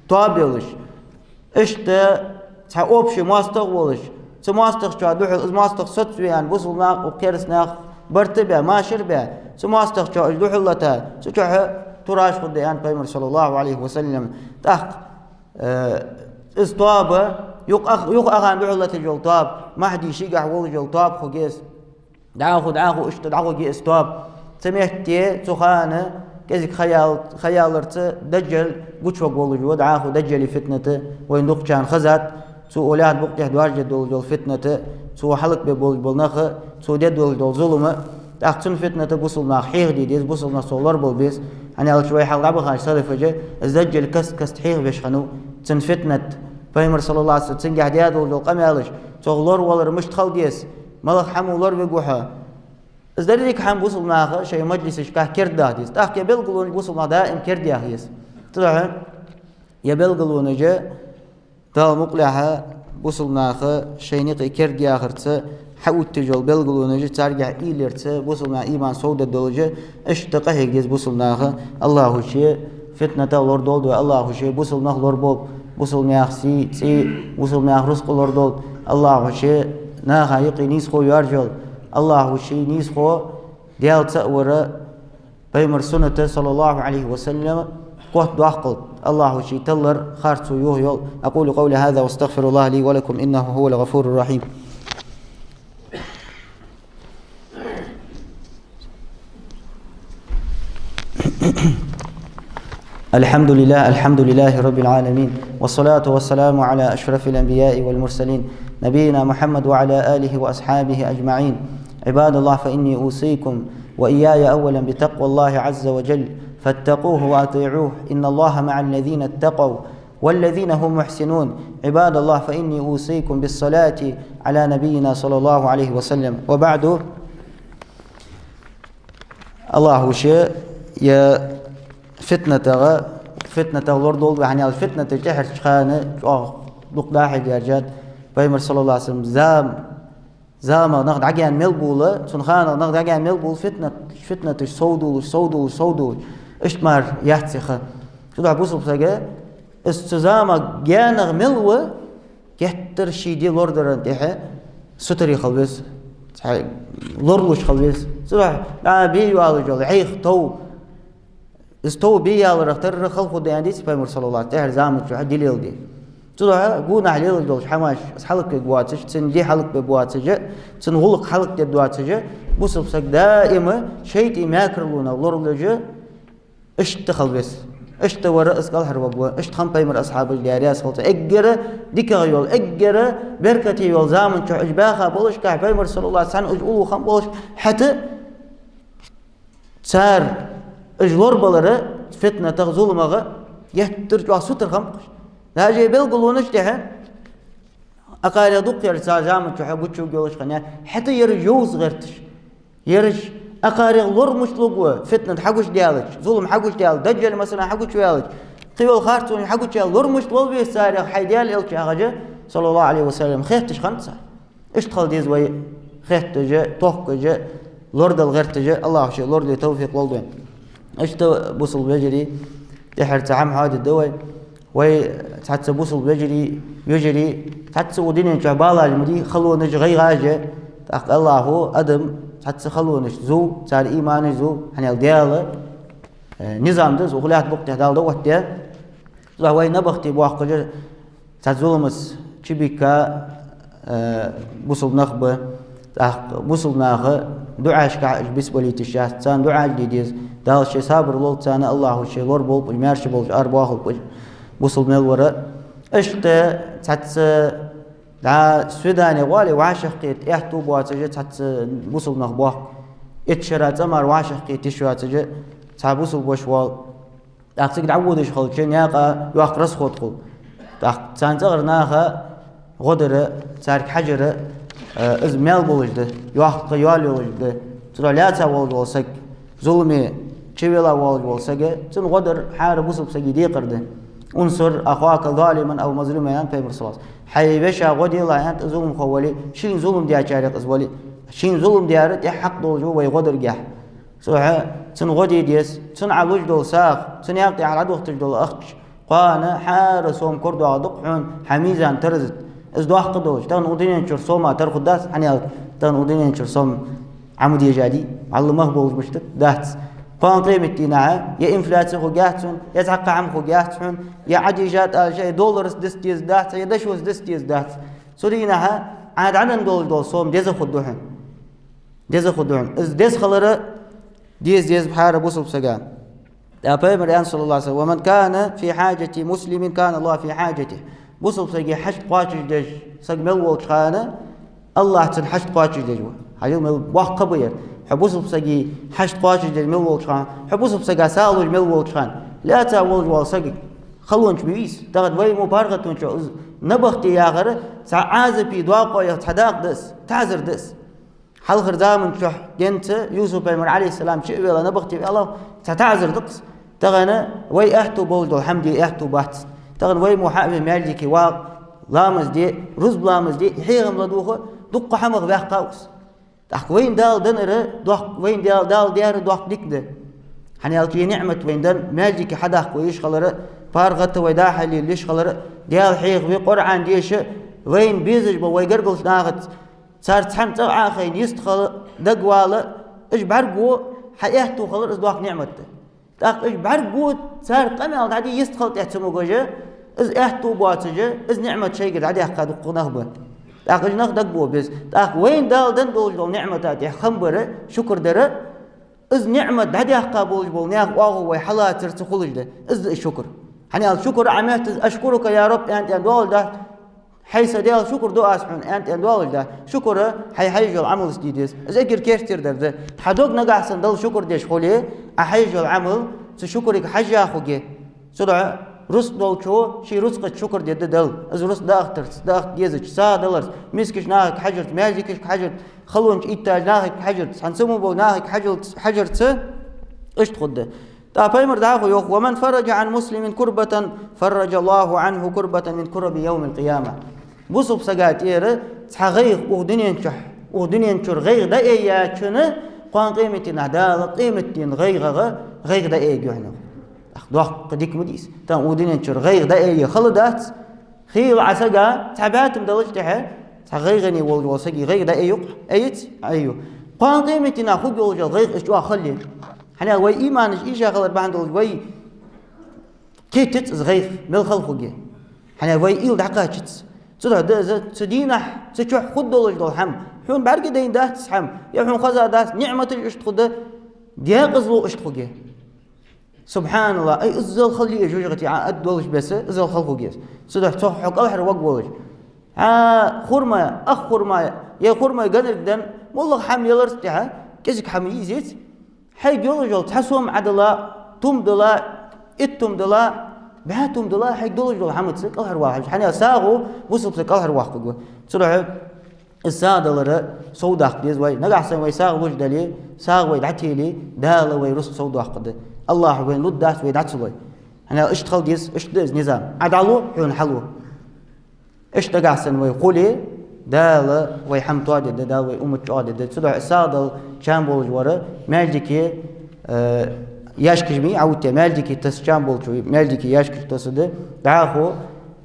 тоаба йолаш. Иштта цхьа общий моастагӀа волаш, цу моастагӀчоа духьал, из моастагӀа соцаве аьнна, бусалба наха, укх кераста наьха барт а баь, машар а баь, цу моастагӀчоа уж духьал лата, цу чухь тураш хургда аьннад пайхамара, саллаллахӀу Ӏалайхи ва саллам. ТӀаккха, э, из тоаба, юха ах-, юха ахана духьал латаш йола тоаба, Махьди шийгахь волаш йола тоаба хургья из. ДӀахо, дӀахо, иштта дӀахургья из тоаба. Цу метте, цу хана кӀезига ха ял-, ха яларца Даджал гучаваргволаш ва, дӀахо Даджала фитнат вайна дукхачарна хезад, цо укх лаьтта букъа тӀа доаржадергдолаш дола фитнат, цо хӀалакбергболаш бола нах, цо дергдолаш дола зулам. ТӀаккха цун фитната бусалба наха хьехаде деза, бусалба нах цох лорабала беза. ХӀана аьлча вай хьалха дӀабахача салафаша из Даджал каст-каста хьехавеш хиннав, цун фитнат. Пайхамар, саллаллахӀу Ӏалайхи ва саллам, цунгахь даь долаш дола къамаьлаш, цох лоравалар мишта хила деза, малагӀа хӀамо лоравергва хьо. Из деррига хӀама бусалба наха шоай маджлисашка кердадаха деза. ТӀаккха е белгалонаш бусалба наха даим кердаяха еза. Цудухьа е белгалонаш, Дала мукъалехь, бусалба наха шоай наькъа кердаяхарца хьаотташ йола белгалонаш, царгахь уйла ярца бусалба наьха иман совдергдолаш, иштта къахьега деза бусалба наха. АллахӀа ший фитнатах лорадолда вай, АллахӀа ший бусалба нах лораболба, бусалба наьха сий, цӀий, бусалба наьха рузкъа лорадолда, АллахӀа ший наха юкъе нийсхо йоаржайолда, АллахӀа ший нийсхо Даьлаца а вар, пайхамара суннатах, саллаллахӀу Ӏалайхи ва саллам, котдоаккхалда, АллахӀа ший таллар харцо йохайойла. أقول قولي هذا وأستغفر الله لي ولكم إنه هو الغفور الرحيم. الحمد لله، الحمد لله رب العالمين، والصلاة والسلام على أشرف الأنبياء والمرسلين، نبينا محمد وعلى آله وأصحابه أجمعين. عباد الله، فإني أوصيكم وإياي أولا بتقوى الله عز وجل، فاتقوه وأطيعوه، إن الله مع الذين اتقوا والذين هم محسنون. عباد الله، فإني أوصيكم بالصلاة على نبينا صلى الله عليه وسلم. وبعد، АллахӀа ший е фитнатах, фитнатах лорадолда вай, хӀана аьлча фитната тӀехьарча хана чӀоагӀа дукха дӀахьежа даьржад. Пайхамара, саллаллахӀу Ӏалайхи ва саллам, зама, замах нах дӀагаьна мел бола, цун ханах нах дӀагаьна мел бола фитнат, фитнаташ совдоалаш, совдоалаш, совдоалаш. Иштта мара яц е ха. Цудухьа бусалба сага из цу замах гаьнагӀа мел ва, геттара ший ди лорадаран тӀехьа сутара хила веза, цхьа лоралуш хила веза. Цудухьа дӀа бе йоаллаш йола Ӏеха, тов, из тов бе яларах тарра хала хургда аьнна дийцад пайхамара, саллаллахӀу Ӏалайхи ва саллам, тӀехьарча заман чухь дилел де. Цудухьа гонахьа лелаш долча хӀамаш из хӀалаквергвоацаш, цун ди хӀалакбергбоацаш, цун гӀулакх хӀалакдергдоацаш, бусалба саг даим шайтӀий мекарлонах лоралуш, иштта хила веза. Иштта вар из кӀалхарваргва, иштта хиннаб пайхамара асхьабаш, Даьла раьза хилва царна. Эггара дикагӀа йола, эггара беркате йола заман чухь уж баьха болашка, пайхамар, саллаллахӀу Ӏалайхи ва саллам, уж уллув хинна болаш, хӀаьта цар уж лорабалар фитнатах, зуламах геттара чӀоагӀа сутара хиннаб-кх уж. Даже белгалонаш тӀехьа, акхарех дукха яр цу заман чухь гучаяь йолаш хиннаяр, хӀаьта ераш йовза гӀерташ. Ераш акхарех лор мишта лургва, фитнат хьагучадаьлча, зулам хьагучадаьлча, Даджал, масала, хьагучаваьлча, кхыйола харцонаш хьагучаяьлча, лор мишта лу веза царех хьай Даьла элча, яхаш, саллаллахӀу Ӏалайхи ва саллам, хетташ хиннад цар. Иштта хила деза вай хетташ а, тохкаш а, лорадала гӀерташ а, АллахӀа ший лораде товфикъ лолда вайна. Иштта, бусалба вежарий, тӀехьара цхьа хӀама хьоадергда вай. Вай цхьацца бусалба вежарий, йижарий, цхьацца укх дунен чухь балаш ма дий, халонаш, гӀайгӀаш а. ТӀаккха АллахӀа адам цхьацца халонаш зув, цар иманаш зув, хӀана аьлча Даьла, э, низам да из, укх лаьтта букъа тӀа Дала дӀаоттадаь. Цудухьа вай набахте боаккхаш а, цхьа зуламаца чубийхка, э, бусалба нах ба. ТӀаккха бусалба наха дуӀашка уж бицбалийташ яц, царна дуӀаш де деза. Дала ший сабар лолда царна, АллахӀа ший лораболба уж, маьрша болаш арабоахалба уж, бусалба мел вар а. Иштта цхьацца дӀа свидане гӀоле вӀашагӀкхета аьттув боацаш а цхьацца бусалба нах боахк. Итт шера цӀа мара вӀашагӀкхета йиш йоацаш а цхьа бусалба воша воал. ТӀаккха цига дӀаводаш хилча, наькъа йоккха расход хул. ТӀаккха царна цӀагӀара наха гӀо дар а, царга хьажар а, э, из маьл болаш да, йоккха йоал йолаш да. Цудухьа лаьца волаш вола саг, зуламе чувелла волаш вола саг, цунна гӀо дар хӀара бусалба сага декхар да. «انصر أخاك ظالما أو مظلوما», аьннад пайхамара, саллаллахӀу Ӏалайхи ва саллам. Хьай вешийна гӀо делахь, аьннад, зуламхо вале, шийна зулам даьчарех из вале. Шийна зулам даьр тӀех хьакъ долаш ва вай гӀо дарга. Цудухьа цунна гӀо де деза, цунна Ӏа луш дола сагӀа, цун наькъа тӀа дӀадохийташ дола ахча, кхоана хӀара сом корадоагӀаргда-кх хьона хьа мизан-тараза тӀа. Из доккха долаш, тахан укх дунен чура сома тара хургдац, хӀана аьлча тахан укх дунен чура сом Ӏа ма дежадий, вӀалла мах болаш мишта дац. Кхоана къематдийнахьа е инфляци хургьяц хьона, е цхьаккха хӀама хургьяц хьона, е Ӏа дежад аьлча, е доллараца диц дезаргдац, е дошоца диц дезаргдац. Цу дийнахьа Ӏа дӀаденна долаш дола сом деза хургда хьона. Деза хургда хьона. Из деза хилар деза деза хӀара бусалба сага. ТӀаккха пайхамара аьннад, саллаллахӀу Ӏалайхи ва саллам: «ومن كان في حاجة مسلم كان الله في حاجته». Бусалба сага хьашт кхоачашдеш саг мел волча хана, АллахӀ цун хьашт кхоачашдеш ва. Хьажал, мел боккха ба ер. Хьо бусалба сага хьашт кхоачашдеш мел волча хана, хьо бусалба сага сагӀа луш мел волча хана, лаьца волаш вола саг халонча ма вий из. Тахан вай мо паргӀатонча из набахте яхар цхьа Ӏазапи доакъоех цхьа дакъа да из, таӀзар да из. Хьалхарча заман чухь денз Юсуп пайхамар, Ӏалайхи ссалам, чу а вела, набахте ваьлча, цхьа таӀзар да-кх из. Тахан вай аьттув болаш дола хӀама де аьттув бац. Тахан вай мо хьа а вена маьждиге вагӀа, ламаз де, рузба ламаз де, хьехам ладувгӀа, дуккха хӀамах ваьккха ва из. ТӀаккха вайна Дала деннар доккха, вайна Дала, Дала даьр доккха дика да. ХӀана аьлча ер ниӀмат вайна денна, маьждиге хьадаккха вай йиш хилар, паргӀата вай дӀа-хьа лела йиш хилар, Даьла хьехаве, Къуръан деша, вайна безаш бола вай гаргарча нахаца цар цхьана цӀагӀа Ӏохайна йистхила, дагавала, уж бӀаргаго хьа аьттув хилар, из доккха ниӀмат да. ТӀаккха уж бӀаргаго цар къамаьл дӀаде йистхила тӀехьа ца могаш а, из аьттув боацаш а, из ниӀмат шоайгара дӀадаьккха дуккха нах ба. ТӀаккха уж нах дагабо беза. ТӀаккха вайна Дала денна долаш дола ниӀмата тӀа хам бар а, шукр дар а, из ниӀмат дӀадаьккха болаш бола наьха оагӀув вай хьалацар ца хулаш да. Из да из шукр. ХӀана аьлча шукр Ӏа меттаза «أشكرك يا رب» аьнна-аьнна доалаш дац. «Хьай са Даьла, шукр ду аз хьона», аьнна-аьнна доалаш дац. Шукр хьай хьаеш йола Ӏамалца де деза. Из эггара керттера дар да. Хьа дог нагахьа санна Далла шукр деш хуле, Ӏа хьаеш йола Ӏамал цу шукрага хьежжа хургья. Цудухьа рузкъа долчо ший рузкъаца шукр дергда Далла. Из рузкъа даахийтарца, даахийта дезача, сагӀа даларца, мискача нахага хьажарца, маьждигашка хьажарца, халонча иттача нахага хьажарца, цхьана ца мо болча нахага хьажал-, хьажарца, иштта хургда. ТӀаккха пайхамара дӀахо йоах: «ومن فرج عن مسلم كربة فرج الله عنه كربة من كرب يوم القيامة». Бусалба сага тӀера цхьа гӀайгӀа укх дунен чухь, укх дунен чура гӀайгӀа дӀаайяьчунна, кхоана къематдийнахьа Дала къематдийнан гӀайгӀагӀа гӀайгӀа дӀаайергья хьона. Ах, доккха дика ма дий из. Тахан укх дунен чура гӀайгӀа дӀаайя хала дац. Хийла Ӏа сага цхьа бӀаь тума далаш тӀехьа, цхьа гӀайгӀане волаш вола сага гӀайгӀа дӀаайю-кх, айюц, айю. Кхоана къематдийнахьа хургйолаш йола гӀайгӀа из чӀоагӀа хала я. ХӀана аьлча вай иманаш ийша хилар бахьан долаш вай кхетац из гӀайгӀа мел хала хургья. ХӀана аьлча вай уйла дӀакхачац. Цудухьа да из, цу дийнахьа, цу чухь хургдолаш дола хӀама. Хьона бӀаргадайна дац из хӀама, е хьона хеза дац, ниӀматаш иштта хургда, декъазло иштта хургья. Субханаллах, ай, иззал хала я жожагӀате Ӏа аргдолаш беса, иззал хала хургья из. Цудухьа цох хьо кӀалхарваргволаш, хьа хурма, ах хурма, е хурмай ганарг дан, моллагӀа хӀама яларца тӀехьа, кӀезига хӀама я из. Хьайга йолаш йола цхьа сом Ӏадала, тум дала, итт тум дала, бӀаь тум дала, хьайга долаш дола хӀамаца кӀалхарвала хьажа. ХӀана аьлча сагӀа бусалба саг кӀалхарвоаккхаргва. Цудухьа из сагӀа далар совдаккха деза вай. Нагахьа санна вай сагӀа луш дале, сагӀа вай дӀателе, Дала вай рузкъа совдоаккхаргда. АллахӀа вайна лургдац вай дӀа ца лой. ХӀана аьлча иштта хила деза, иштта да из низам. Ӏа дӀалу, хьона хьалу. Иштта нагахьа санна вай хуле, Дала вай хӀама тоадергда, Дала вай уммат чӀоагӀдергда. Цудухьа сагӀа дала чам болаш вар, маьждиге, э, яьшкаш ма йий Ӏаоттаяь, маьждиге тасса чам болчо, маьждиге яьшкаш тасса да, дӀахо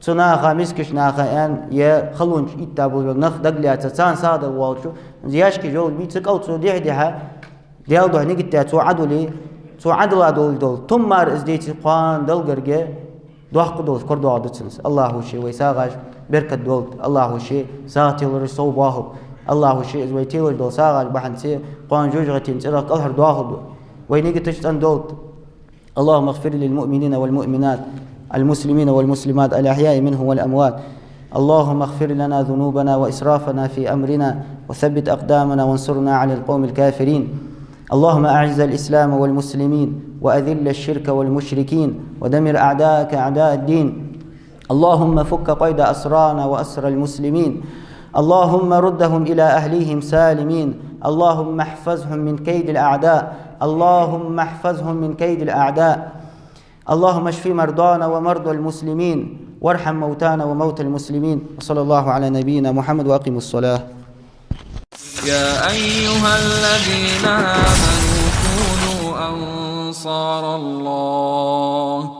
цу наха, мискача наха аьнна, е халонаш итта болаш бола нах дагалаьца, царна сагӀа дала воаллачо, яьшкаш йолаш бий, цу кӀал цо дехьа-дехьа, Даьла духьа нигат даь цо Ӏадуле, цо Ӏадала долаш дола тум мара из деце, кхоана Далла гарга доккха долаш корадоагӀаргда цунна из. АллахӀа ше вай сагӀаш беркат долда, АллахӀа ше сагӀа телараш совбоахалба, АллахӀа ше из вай телаш дола сагӀаш бахьанца кхоана жожагӀатен цӀерах кӀалхардоахалда вай. Вай нигаташ цӀена долда. اللهم اغفر للمؤمنين والمؤمنات، المسلمين والمسلمات، الأحياء منهم والأموات. اللهم اغفر لنا ذنوبنا وإسرافنا في أمرنا، وثبت أقدامنا وانصرنا على القوم الكافرين. اللهم أعز الإسلام والمسلمين، وأذل الشرك والمشركين، ودمر أعداءك أعداء الدين. اللهم فك قيد أسرانا وأسرى المسلمين. اللهم ردهم إلى أهليهم سالمين. اللهم احفظهم من كيد الأعداء. اللهم احفظهم من كيد الأعداء. اللهم اشف مرضانا ومرضى المسلمين، وارحم موتانا وموتى المسلمين. وصلى الله على نبينا محمد، وأقيموا الصلاة. يا أيها الذين آمنوا كونوا أنصار الله.